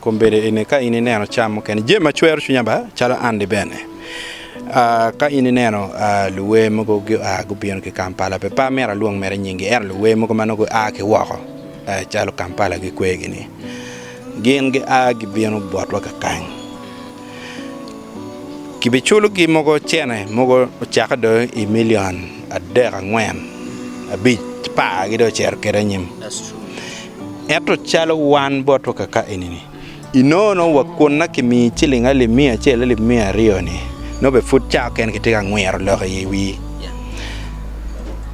Kombeddi eni ka in ineno cam mukene, jami ma cwero cwinya ba calo Andy bene. Ka in ineno luwer mogo gua gubino ki Kampala pe amito alwong mere nyinggi ento luwer mogo ma nongo gua ki woko calo Kampala ki kwegi-ni gin gia gibino botwa kakany. Kibiculogi mogo cene mogo ocakke dong i milion adek angwen abic apar gi dong ocito kwede anyim. Ento calo wan botwa kaka eni-ni, inongo nongo wa kun na kimiyi ciling alip miya acel alip miya aryo-ni nongo bene pud ca okene kitye ka ngwiro lok i wii.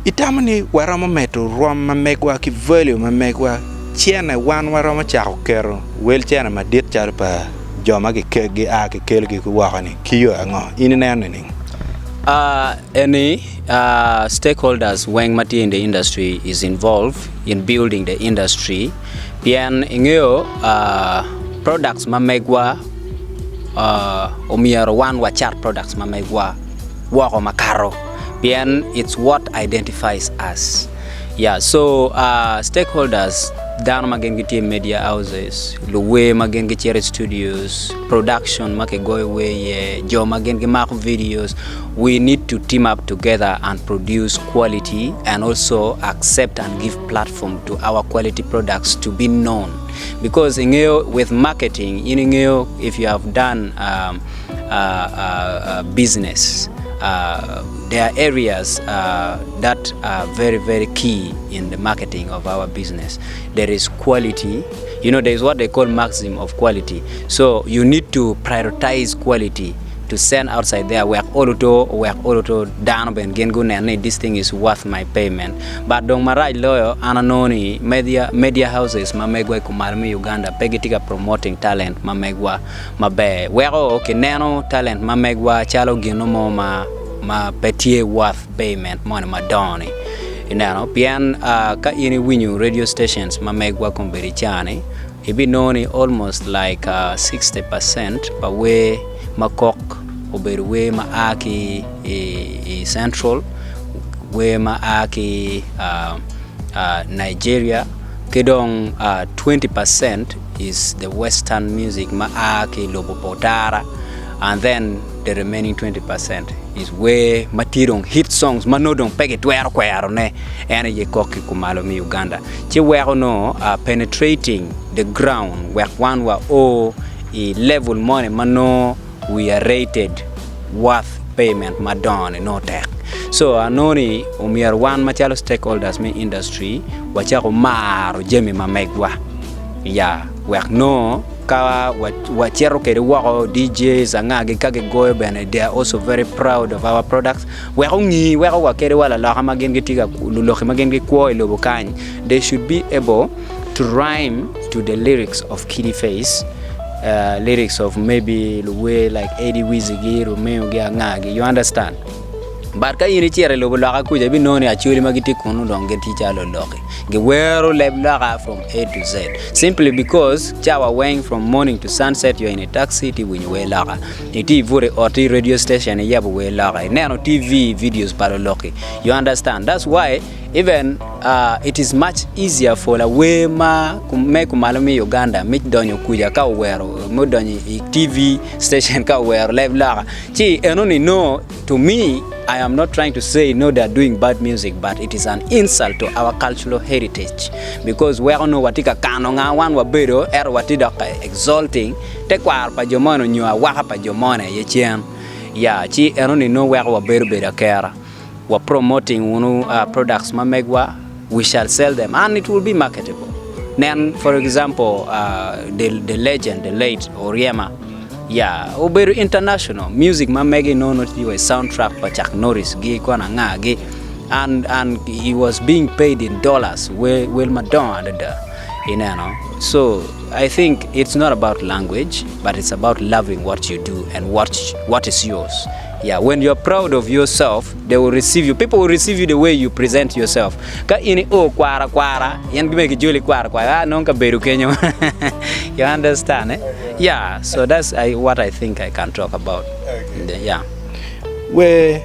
Itamo ni waromo medo rwom ma megwa ki value ma megwa cene wan waromo cako keto wel cene madit calo pa jo ma gia kikelogi ki woko-ni ki yo ango? In ineno nining? Eni stakeholders weng ma tye in the industry is involved in building the industry pien ingeyo products ma megwa omyero wan wacat products ma megwa woko makato pien it's what identifies us yeah so stakeholders dano ma gin gitye i media houses, luwer ma gin gicito i studios, production ma kigoyo wer iye, jo ma gin gimako videos we need to team up together and produce quality and also accept and give platform to our quality products to be known because ingeyo with marketing in ingeyo if you have done um, uh, uh, uh, business uh, there are areas uh, that are very very key in the marketing of our business there is quality you know there is what they call maxim of quality so you need to prioritize quality to send outside there wek oluto wek oluto dano bene gin gunen ni this thing is worth my payment but dong marac loyo an anongo ni media, media houses ma megwa i kumalo me Uganda pe gitye ka promoting talent ma megwa maber weko kineno talent ma megwa calo gino mo ma ma pe tye worth payment moni madongo ni ineno pien ka in iwinyo radio stations ma megwa kombeddi ca-ni ibinongo ni almost like 60% pa wer ma kok obedo wer ma a ki i central, wer ma a ki Nigeria ki dong 20% is the western music ma a ki i lobo pa otara and then the remaining 20% is wer ma tye dong hit songs ma nongo dong pe kitwero kwerone en aye kok ki kumalo me Uganda ci weko nongo penetrating the ground wek wan wa o i level moni ma nongo we are rated worth payment madongo ni nongo tek so anongo ni omyero wan macalo stakeholders me industry wacako maro jami ma megwa ya wek nongo ka wacito kwede woko DJs anga-gi ka gigoyo bene they are also very proud of our products wek ongi weko wa kadi wa laloka ma gin gitye ka luloki ma gin gikwo i lobo kany they should be able to rhyme to the lyrics of Kiddy Face uh, lyrics of maybe luwer like Eddie Wizzy gi Romeo gi anga gi you understand but ka in icito i lobo loka kuca ibinongo ni acholi ma gitye kunu dong gitye calo luloki giwero leb loka from A to Z simply because cawa weng from morning to sunset you're in a taxi itye winyo wer loka itye ibuto i ot i radio station iyabo wer loka ineno TV videos pa luloki you understand that's why even uh, it is much easier for lawer ma me kumalo me Uganda me donyo kuca ka owero me donyo i TV station ka owero leb loka ci enoni no to me I am not trying to say no they are doing bad music but it is an insult to our cultural heritage because weko no watye ka kano nga wan wabedo ento watye dok ka exalting tekwaro pa jo moni nyo awaka pa jo moni aye cen ya ci enoni no weko wabedo bedo akera wa promoting wunu uh, products ma megwa we shall sell them and it will be marketable nen for example uh, the, the legend the late Oryema ya obedo international music ma mege nono tye wa i soundtrack pa Chuck Norris gi kono anga gi and and he was being paid in dollars wel, wel madongo adada ineno so I think it's not about language but it's about loving what you do and what what is yours yeah when you're proud of yourself they will receive you people will receive you the way you present yourself ka in o kwara kwara in gime gijoli kwara kwara ah nongo kabedo kenyo you understand eh? yeah so that's I, what I think I can talk about okay. yeah Wer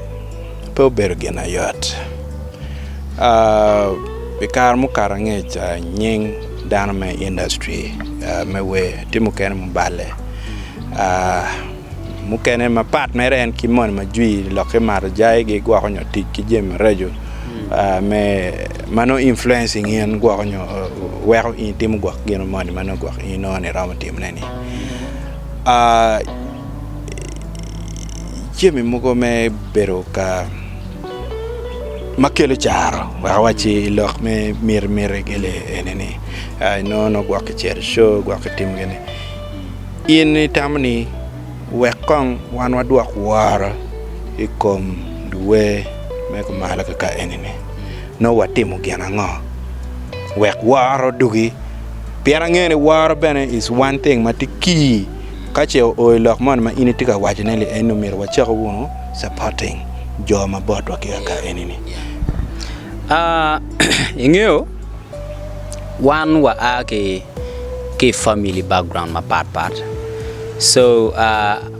pe obedo gin ayot. Uh, I kare mukato angec uh, nying dano me industry me wer tye mukene muballe mukene mapat mere en ki moni ma jwi lokke mato jai gi gwoko nyo tic ki jami maraco me ma nongo influencing in gwoko nyo weko in itimo gwok gin moni ma nongo gwok in inongo ni iromo timone ni. Jami mogo me bedo ka ma kelo caro wek awacci i lok me miti miti gili eni ni inongo nongo gwok kicito i show gwok kitimo gini in itamo ni wek kong wan wadwok woro i kom luwer me kumalo kaka eni ni nongo watimo gin ango wek woro odugi pien angeyo ni woro bene is one thing ma tye key Ka ce oo i lok moni ma in itye ka wacone ni eni omyero wacako wunu supporting jo ma botwa ki kaka eni-ni. Ingeyo wan wa a ki i family background mapat pat so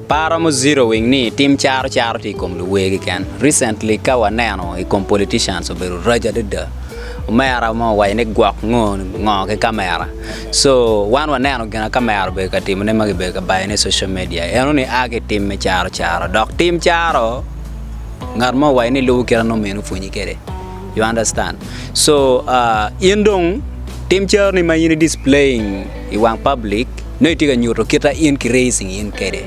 pe aromo zeroing ni tim caro caro tye i kom luwer keken recently ka waneno i kom politicians obedo rac adada omera mo owaco ni gwok ngo ki kamera. So wan waneno gin ma kamera obedo ka timone ma kibedo ka bayone i social media eno ni a ki tim me caro caro dok tim caro ngat mo owaco ni lubo kit ma nongo minu opwonyi kwede you understand so in dong tim caro ni ma in i displaying i wang public nongo itye ka nyuto kit ma in ki raising in kwede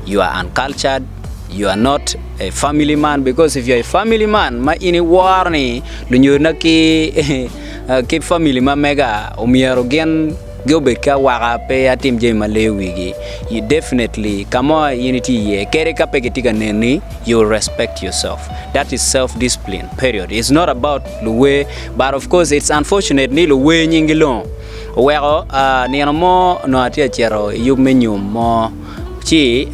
you are uncultured you are not a family man because if you are a family man ma in iworo ni lunyodona ki Ki famili ma mega omyero gin gubed ki awaka pe atim jami ma leyo wigi. You definitely ka mo in itye iye kadi ka pe gitye ka neni you will respect yourself. That is self discipline period. It's not about luwer but of course it's unfortunate ni luwer nyinggi longo oweko nino mo onongo atye ka cito i yub me nyom mo ci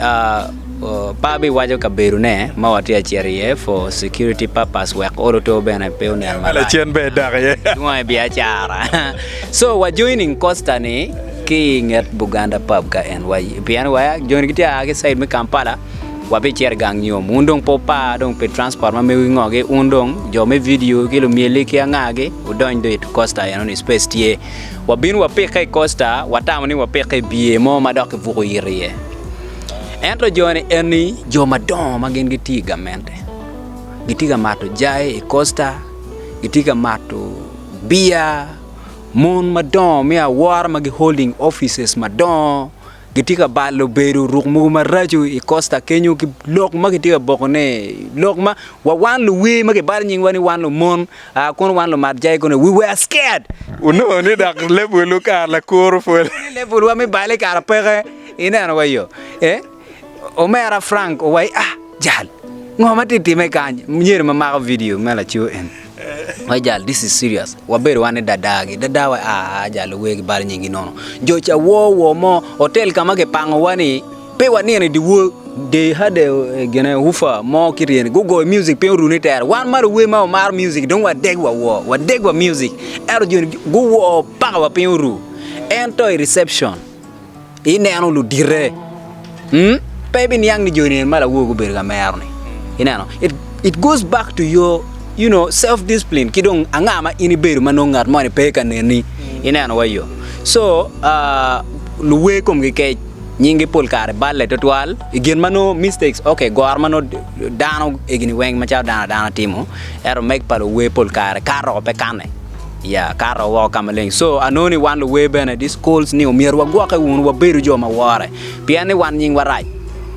Pe abiwaco kabedone ma watye ka cito iye for security purpose wek olo to bene pe onen marac. Lacen bene idok iye. Dwongo i biacara. So wa joining Costa ni ki i nget Buganda pub ka en wa pien wa joni gitye a ki side me Kampala wabicito i gang nyom wun dong pe wupar dong pi transport ma megi ngo gi un dong jo me video ki lumyeli ki anga gi wudony dong i Costa eno ni space tye. Wabino wapikke i Costa watamo ni wapikke i biye mo ma dok kibuko yito iye. Ento jo-ni eni jo madongo ma gin gitye i gamente, gitye ka mato jai i kosta, gitye ka mato biya, mon madongo me awora ma gi holding offices madongo gitye ka balo bedo ruk mogo maraco i kosta kenyo ki lok ma gitye ka bokone lok ma wa wan luwer ma gibalo nyingwa ni wan lumon kono wan lumat jai kono we were scared. Wunongo ni dok lebulwu kare lakuru pwod. Lebulwa me bale kare peke. Ineno wa yo? Eh? Omera Frank owaci, Ah, jal, ngo ma tye time kany? Myero ma mako video me laco en. Waci, jal, this is serious. Wabedo wan ni dadagi. Dada wa, ah, jal, luwer gibalo nyingi nono. Jo ca wo wo mo, hotel ka ma kipangowa ni, pe wanino i dyewor, they had a, gine, woofer mo kiryeni, gugoyo music piny orune tere. Wan ma luwer ma wamaro music, dong wadeg wa wo, wadeg wa music. Ento joni guwo paka wa piny oru. Ento i reception, Ineno ludite, pe ibiniang ni joni eni ma lawor gubedo ka mero-ni. Ineno? It, it goes back to your, you know, self discipline ki dong anga ma in ibedo ma nongo ngat moni pe ka neni. Ineno wa yo? So, uh, luwer komgi kec, nyinggi pol kare balle tutwal i gin ma nongo mistakes, okay, goro ma nongo dano egini weng macalo dano adana timo, ento meg pa luwer pol kare kato woko pe kanne. Ya, kato woko ka maleng. So, anongo ni wan luwer bene, this calls ni omyero wagwokke wunu, wabedu jo ma wore. Pien ni wan nyingwa rac.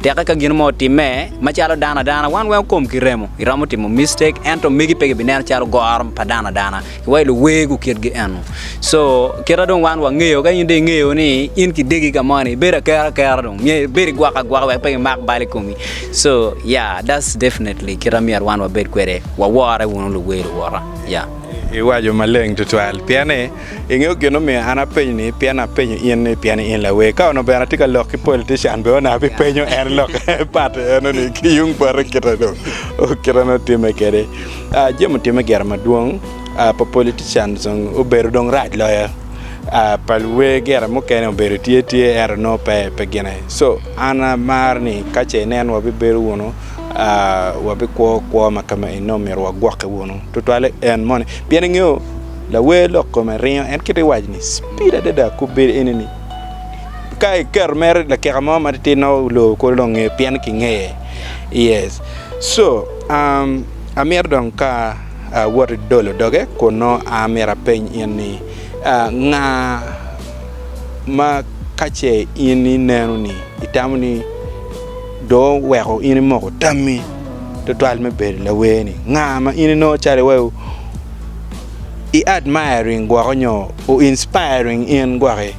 Teke ka gin mo otimme, macalo dano adana, wan weng okom ki remo. Iromo timo mistake, ento megi pe gibineno calo goro pa dano adana. Iwaco luwer gukitgi eno. So, kita dong wan wangeyo, ka in dong ingeyo ni in kidegi ka mo ni, ibedo akera akera dong. Myero ibed igwoko agwoka wek pe gimak bal i komi. So, yeah, that's definitely kita myero wan wabed kwede. Wawore wunu luwer luwota. Yeah. Iwaco maleng tutwal, pien ni ingeyo gin omiyo an apenyo ni, pien apenyo in ni pien in lawer. Ka onongo bene atye ka lok ki politician bene onongo abipenyo en lok pat eno ni ki yung bote kite dong kite nongo timme kwede. Ah, jami otimme gire madwong ah, pa politicians dong obedo dong rac loyo ah, pa luwer gire mukene obedo tye tye ento nongo pe pe gine. So an amaro ni ka ce inen wabibedo wunu wabikwo kwo ma kama eni nongo myero wagwokke wunu tutwalle en moni pien ingeyo. Lawer lok kome ringo en kit iwaco ni speed adada kubedi eni ni ka iketo mere dakika mo matitidi nongo lobo kulu dong ngeyo pien ki ngeye yes so amito dong ka awot idolo doge kun nongo amito apeny in ni nga ma ka ce in ineno ni itamo ni dong oweko in imoko tammi tutwal me bedo lawer ni nga ma in inongo calo iwaci i admiring gwoko nyo o inspiring in gwoki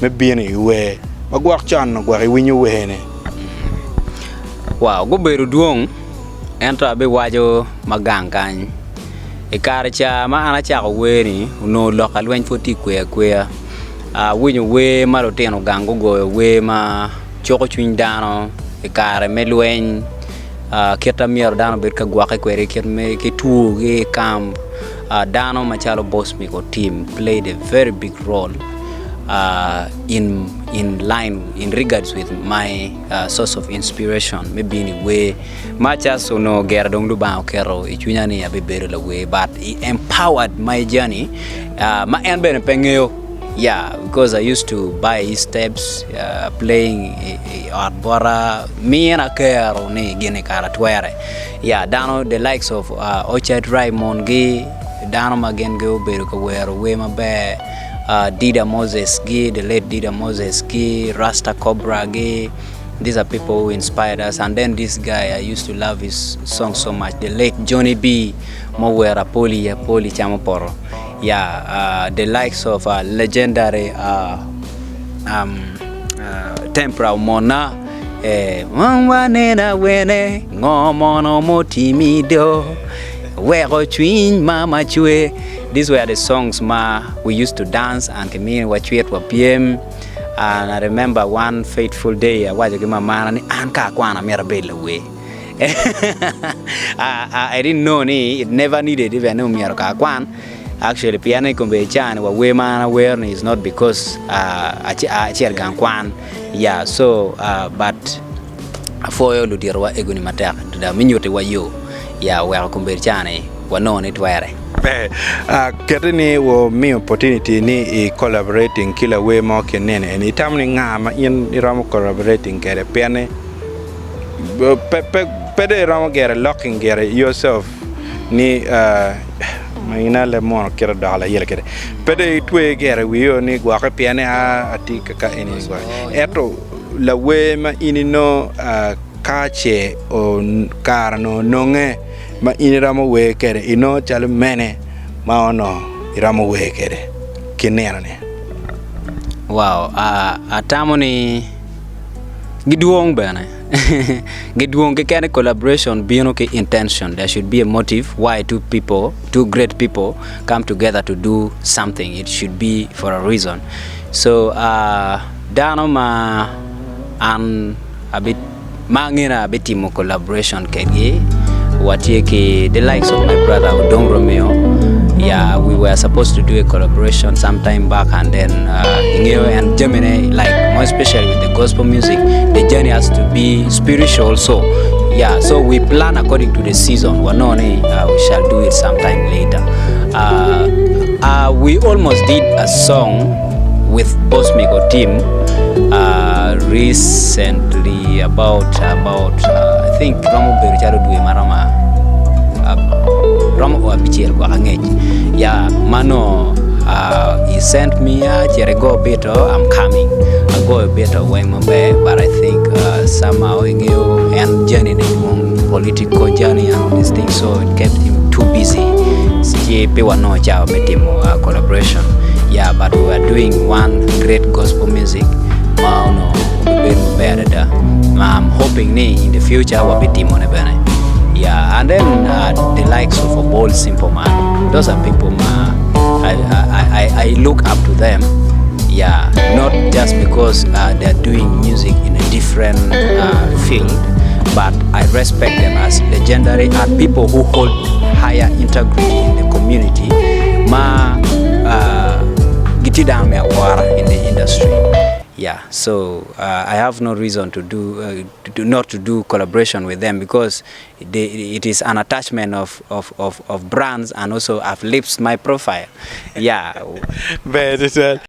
me bino i wer ma gwok con gwok iwinyo werne. Wow, gubedo dwong ento abiwaco ma gang kany. I kare ca ma an acako wer-ni onongo lok ka lweny pud tye ka kweyo akweya. Awinyo wer ma lutino gang gugoyo wer ma cuko cwiny dano i kare me lweny kit ma myero dano obed ka gwokke kwede kit me ki two-gi i kamp dano macalo Bosmic Otim played a very big role in in line in regards with my source of inspiration me bino i wer much as onongo gire dong Lubanga oketo i cwinya ni abibedo lawer but he empowered my journey ma en bene pe ngeyo. Yeah, because I used to buy his tapes, playing i ot bota, mina kero ni gini kara twere. Yeah, dano the likes of Orchard Raymond gi, dano ma gin gi obedo ka wero wer maber, Dida Moses gi, the late Dida Moses gi, Rasta Cobra gi, these are people who inspired us. And then this guy, I used to love his song so much, the late Johnny B, ma owero Apoli, Apoli camo poto. Yeah, the likes of legendary Tempra Omona, Wan waneno awene, ngo mono mutimi do, weko cwiny mama cwer. These were the songs ma we used to dance and kiminiwa cwit wapyem. And I remember one fateful day awaco ki mamana ni an ka akwano amyero abed lawer. I didn't know ni it never needed even ni omyero ka akwan actually pien ni kombeddi ca ni wa wer ma an awero ni is not because acito gang kwan yeah so but apwoyo ludito wa ego ni matek adada me nyuti wa yo yeah oweko kombeddi ca ni wanongo ni twere. Ber, keti ni wamiyo opportunity ni i collaborating ki lawer mo kin nino eni itamo ni nga ma in iromo collaborating kwede pien ni Pe dong iromo gire locking gire yourself ni ina leb munu kit odoko layela kede pe dong itwe gire wiyo ni gwoke pien ni a atye kaka eni ento lawer ma in inongo ka ce kare onongo ononge ma in iromo wer kwede inongo calo mene ma onongo iromo wer kwede ki nino ni. Wow atamo ni Gidwong bene gidwong keken collaboration bino ki intention there should be a motive why two people two great people come together to do something it should be for a reason so dano ma an abi ma angeyo ni abitimo collaboration kedgi watye ki the likes of my brother Odong Romeo yeah we were supposed to do a collaboration some time back and then ingeyo en jamine like more especially with the gospel music the journey has to be spiritual also yeah so we plan according to the season wanongo ni we shall do it sometime later we almost did a song with Bosmic Otim recently about about I think romo bedo calo dwe ma romo romo o abicel gwok angec ya ma nongo he sent me acito igo bito I'm coming agoyo bito weng maber but I think somehow ingeyo en journey ne dwong political journey and all these things so it kept him too busy ci pe wanongo cawa me timo collaboration yeah but we were doing one great gospel music ma onongo obibedo maber adada ma I'm hoping ni in the future wabitimone bene yeah and then the likes of Obol Simple Man those are people ma I, I, I, I look up to them yeah not just because they're doing music in a different field but I respect them as legendary and people who hold higher integrity in the community ma gitye dano me awora in the industry. Yeah, so I have no reason to do to not to do collaboration with them because they, it is an attachment of, of, of, of brands and also uplifts my profile. Yeah. Ber tutwal.